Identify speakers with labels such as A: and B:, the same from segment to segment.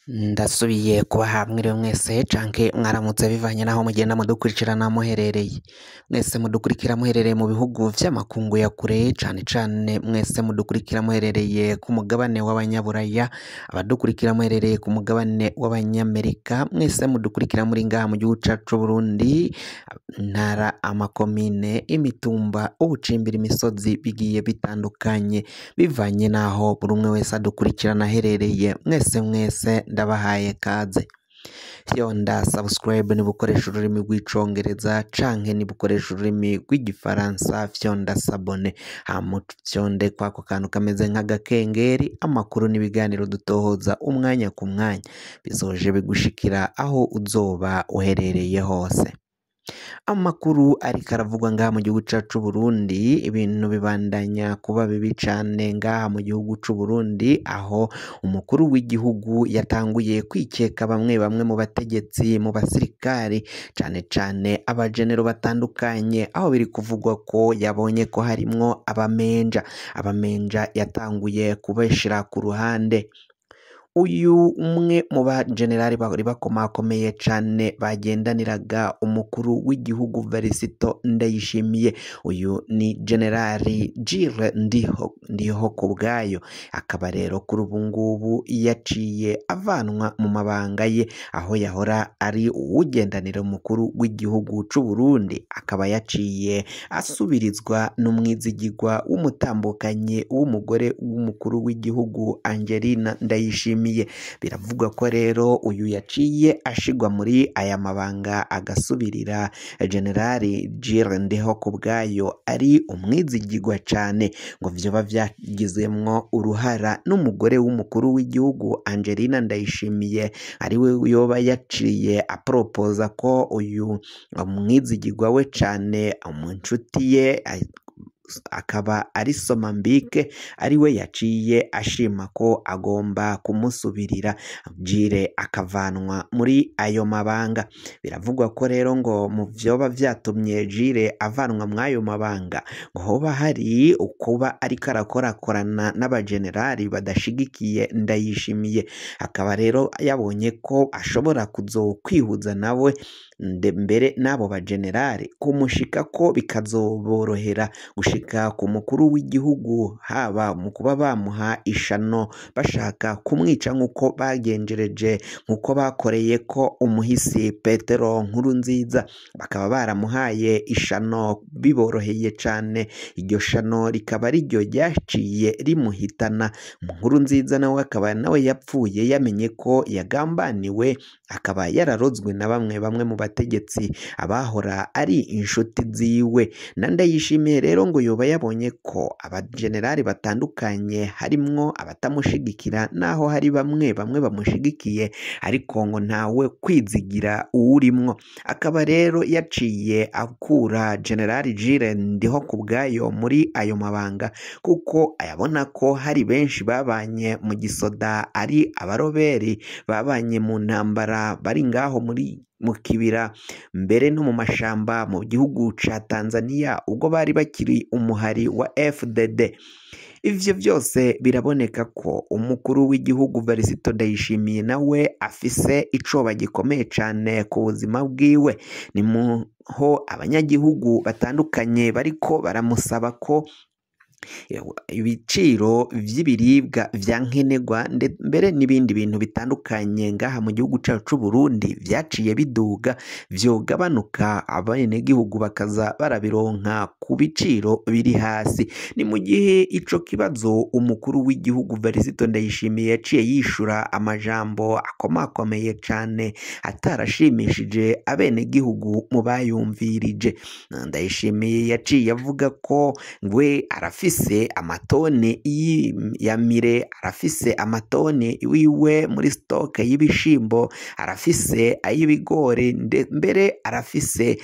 A: Ndasubiye kubaha mwiriwe mwese canke mwaramutse bivanye naho mugenda mudukurikirana muherereye. Mwese mudukurikira muherereye mu bihugu vy'amakungu ya kure, cane cane mwese mudukurikira muherereye ku mugabane w'abanyaburaya, abadukurikira muherereye ku mugabane w'abanyamerika, mwese mudukurikira muri ngaha mu gihugu cacu c'Uburundi, intara, amakomine, imitumba, ubucimbira imisozi bigiye bitandukanye, bivanye naho buri umwe wese adukurikirana aherereye. Mwese mwese ndabahaye kaze. Fyonda subscribe niba ukoresha ururimi rw'icongereza canke niba ukoresha ururimi rw'igifaransa, fyonda s'abonner, hama ufyonde kwako kantu kameze nk'agakengeri. Amakuru n'ibiganiro dutohoza umwanya ku mwanya bizoje bigushikira aho uzoba uherereye hose. Amakuru ariko aravugwa ngaha mu gihugu cacu c'Uburundi, ibintu bibandanya kuba bibi cane ngaha mu gihugu c'Uburundi, aho umukuru w'igihugu yatanguye kwikeka bamwe bamwe mu bategetsi, mu basirikari, cane cane abajenero batandukanye, aho biri kuvugwa ko yabonye ko harimwo abamenja. Abamenja yatanguye kubashira ku ruhande. Uyu umwe mu bajenerali bari bakomakomeye cane bagendaniraga umukuru w'igihugu Varisito Ndayishimiye, uyu ni generali Jules Ndihokubwayo, akaba rero kuri ubu ngubu yaciye avanwa mu mabanga ye, aho yahora ari uwugendanira umukuru w'igihugu c'Uburundi, akaba yaciye asubirizwa n'umwizigirwa w'umutambukanyi w'umugore w'umukuru w'igihugu Angelina Ndayishimiye. Biravugwa ko rero uyu yaciye ashigwa muri aya mabanga agasubirira generali Jules Ndihokubwayo ari umwizigirwa cane, ngo vyoba vyagizemwo uruhara n'umugore w'umukuru w'igihugu Angelina Ndayishimiye, ariwe yoba yaciye apropoza ko uyu mwizigirwa we cane, mu nshuti ye akaba ari Somambike, ariwe yaciye ashima ko agomba kumusubirira, Jules akavanwa muri ayo mabanga. Biravugwa ko rero ngo mu vyoba vyatumye Jules avanwa mw'ayo mabanga, ngo hoba hari ukuba ariko arakorakorana n'abajenerali badashigikiye Ndayishimiye, akaba rero yabonye ko ashobora kuzokwihuza nawe mbere n'abo bajenerali kumushika ko bikazoborohera gushika ku mukuru w'igihugu, haba mu kuba bamuha ishano bashaka kumwica nk'uko bagenjereje, nk'uko bakoreye ko umuhisi Petero Nkurunziza, bakaba baramuhaye ishano biboroheye cane, iryo shano rikaba ariryo ryaciye rimuhitana. Nkurunziza nawe akaba nawe yapfuye yamenye ko yagambaniwe, akaba yararozwe na bamwe bamwe mu bategetsi abahora ari inshuti ziwe. Na Ndayishimiye rero ngo yoba yabonye ko abajenerali batandukanye harimwo abatamushigikira, naho hari bamwe bamwe bamushigikiye, ariko ngo ntawe kwizigira uwurimwo. Akaba rero yaciye akura generali Jules Ndihokubwayo muri ayo mabanga, kuko ayabona ko hari benshi babanye mu gisoda ari abaroberi, babanye mu ntambara, bari ngaho muri mu kibira mbere no mu mashamba mu gihugu ca Tanzania ubwo bari bakiri umuhari wa FDD. Ivyo vyose biraboneka ko umukuru w'igihugu Varisito Ndayishimiye nawe afise icoba gikomeye cane ku buzima bwiwe. Ni muho abanyagihugu batandukanye bariko baramusaba ko ibiciro vy'ibiribwa vya nkenerwa mbere n'ibindi bintu bitandukanye ngaha mu gihugu cacu c'Uburundi vyaciye biduga, vyogabanuka, abenegihugu bakaza barabironka ku biciro biri hasi. Ni mu gihe ico kibazo umukuru w'igihugu Varisito Ndayishimiye yaciye yishura amajambo akomakomeye cane atarashimishije abenegihugu mu bayumvirije. Ndayishimiye yaciye avuga ko ngwe arafise amatoni ya mire, arafise amatoni wiwe muri stoke y'ibishimbo, arafise ay'ibigori, mbere arafise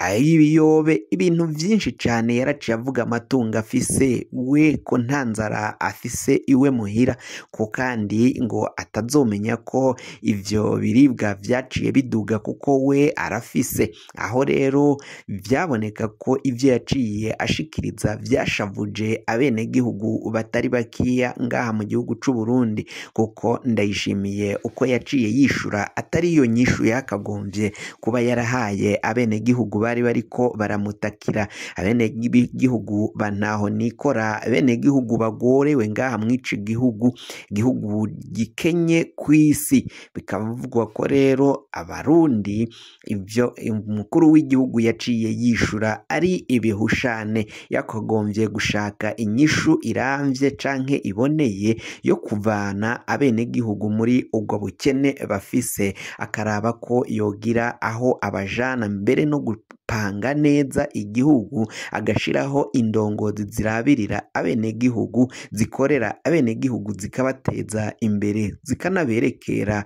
A: ay'ibiyobe, ibintu vyinshi cane. Yaraciye avuga amatungo afise we, ko nta nzara afise iwe muhira, ko kandi ngo atazomenya ko ivyo biribwa vyaciye biduga kuko we arafise. Aho rero vyaboneka ko ivyo yaciye ashikiriza vyashavuje abenegihugu batari bakiya ngaha mu gihugu c'u Burundi, kuko Ndayishimiye uko yaciye yishura atari iyo nyishu yakagombye kuba yarahaye abenegihugu bari bariko baramutakira, abenegihugu bantaho nikora, abenegihugu bagorewe ngaha mw'ici gihugu, gihugu gikenye kw'isi. Bikavugwa ko rero abarundi ivyo umukuru w'igihugu yaciye yishura ari ibihushane, yakagombye gushaka inyishu iramvye canke iboneye yo kuvana abenegihugu muri ubwo bukene bafise, akaraba ko yogira aho abajana, mbere no gupanga neza igihugu, agashiraho indongozi zirabirira abenegihugu, zikorera abenegihugu, zikabateza imbere, zikanaberekera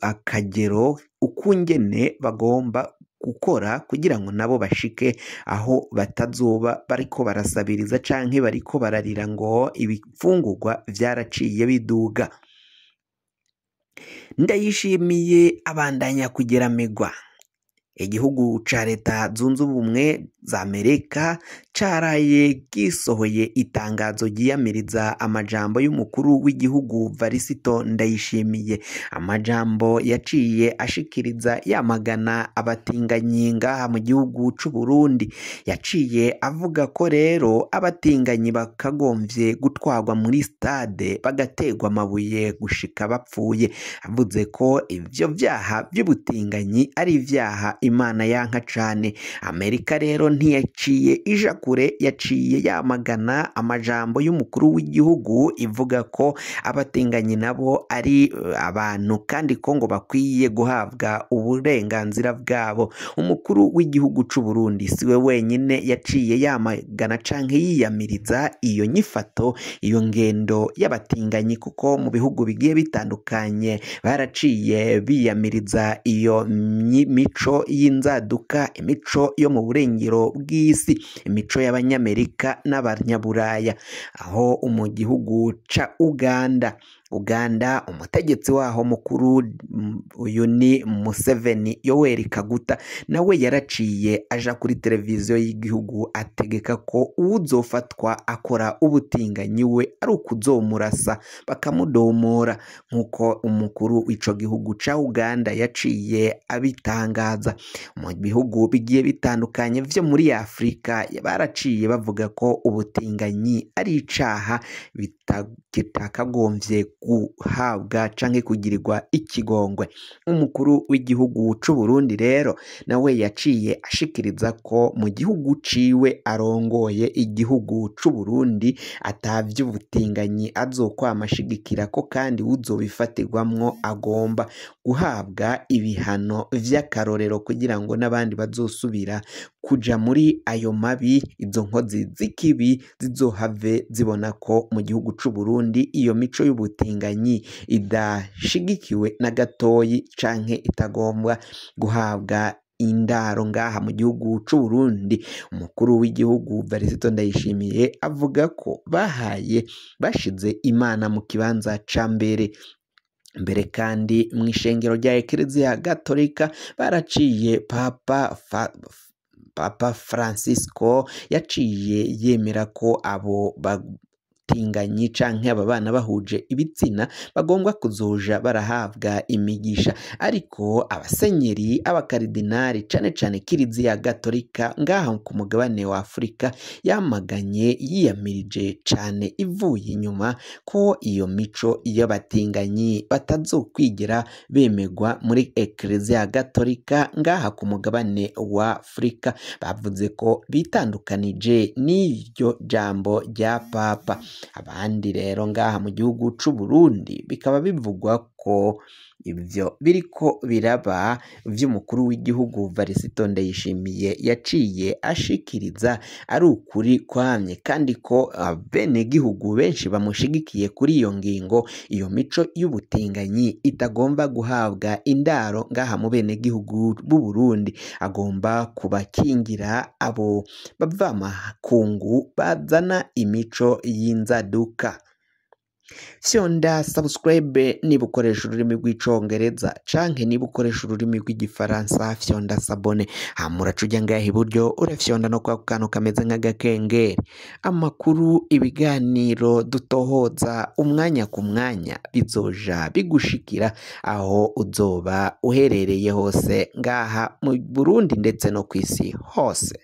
A: akagero ukungene bagomba gukora kugira ngo nabo bashike aho batazoba bariko barasabiriza canke bariko bararira ngo ibifungurwa vyaraciye biduga. Ndayishimiye abandanya kugeramigwa. Igihugu ca Leta Zunze Ubumwe za Amerika caraye gisohoye itangazo ryiyamiriza amajambo y'umukuru w'igihugu Varisito Ndayishimiye, amajambo yaciye ashikiriza yamagana abatinganyi ngaha mu gihugu c'u Burundi. Yaciye avuga ko rero abatinganyi bakagomvye gutwarwa muri stade bagategwa amabuye gushika bapfuye. Avuze ko ivyo vyaha vy'ubutinganyi ari ivyaha Imana yanka cane. Amerika rero ntiyaciye ija kure, yaciye yamagana amajambo y'umukuru w'igihugu ivuga ko abatinganyi nabo ari abantu kandi ko ngo bakwiye guhabwa uburenganzira bwabo. Umukuru w'igihugu c'u Burundi siwe wenyine yaciye yamagana canke yiyamiriza iyo nyifato, iyo ngendo y'abatinganyi, kuko mu bihugu bigiye bitandukanye baraciye biyamiriza iyo mico y'inzaduka, imico yo mu burengero bw'isi, imico y'abanyamerika n'abanyaburaya. Aho mu gihugu ca Uganda, umutegetsi waho mukuru uyu ni Museveni Yoweri Kaguta, nawe yaraciye aja kuri televiziyo y'igihugu ategeka ko uwuzofatwa akora ubutinganyi we ari ukuzomurasa bakamudomora, nk'uko umukuru w'ico gihugu ca Uganda yaciye abitangaza. Mu bihugu bigiye bitandukanye vyo muri Afrika baraciye bavuga ko ubutinganyi ari icaha kitakagombye guhabwa canke kugirirwa ikigongwe. Umukuru w'igihugu c'u Burundi rero nawe yaciye ashikiriza ko mu gihugu ciwe arongoye igihugu c'u Burundi atavy'ubutinganyi azokwama ashigikira, ko kandi uzobifatirwamwo agomba guhabwa ibihano vy'akarorero kugira ngo n'abandi bazosubira kuja muri ayo mabi, izo nkozi z'ikibi zizohave zibona ko mu gihugu c'u Burundi iyo mico y'ubutinganyi idashigikiwe na gatoyi canke itagombwa guhabwa indaro ngaha mu gihugu c'u Burundi. Umukuru w'igihugu Varisito Ndayishimiye avuga ko bahaye bashize Imana mu kibanza ca mbere. Mbere kandi mw'ishengero rya Ekereziya Gatolika baraciye Papa Francisco yaciye yemera ko abo batinganyi canke aba bana bahuje ibitsina bagombwa kuzoja barahabwa imigisha, ariko abasenyeri, abakaridinari cane cane Kiliziya Gatolika ngaha ku mugabane wa Afrika yamaganye yiyamirije cane ivuye inyuma ko iyo mico y'abatinganyi batazokwigira bemegwa muri Ekereziya Gatolika ngaha ku mugabane wa Afrika. Bavuze ko bitandukanije n'iryo jambo rya Papa. Abandi rero ngaha mu gihugu c'u Burundi bikaba bivugwa ko ivyo biriko biraba vy'umukuru w'igihugu Varisito Ndayishimiye yaciye ashikiriza ari ukuri kwamye, kandi ko abenegihugu benshi bamushigikiye kuri iyo ngingo. Iyo mico y'ubutinganyi itagomba guhabwa indaro ngaha mu benegihugu b'u Burundi, agomba kubakingira abo bavamakungu bazana imico y'inzaduka. Fyonda subscribe niba ukoresha ururimi rw'icongereza canke niba ukoresha ururimi rw'igifaransa, fyonda s'abonner, hama uraca uja ngaha iburyo urafyonda no kwako kantu kameze nk'agakengeri. Amakuru, ibiganiro dutohoza umwanya ku mwanya bizoja bigushikira aho uzoba uherereye hose ngaha mu Burundi ndetse no kw'isi hose.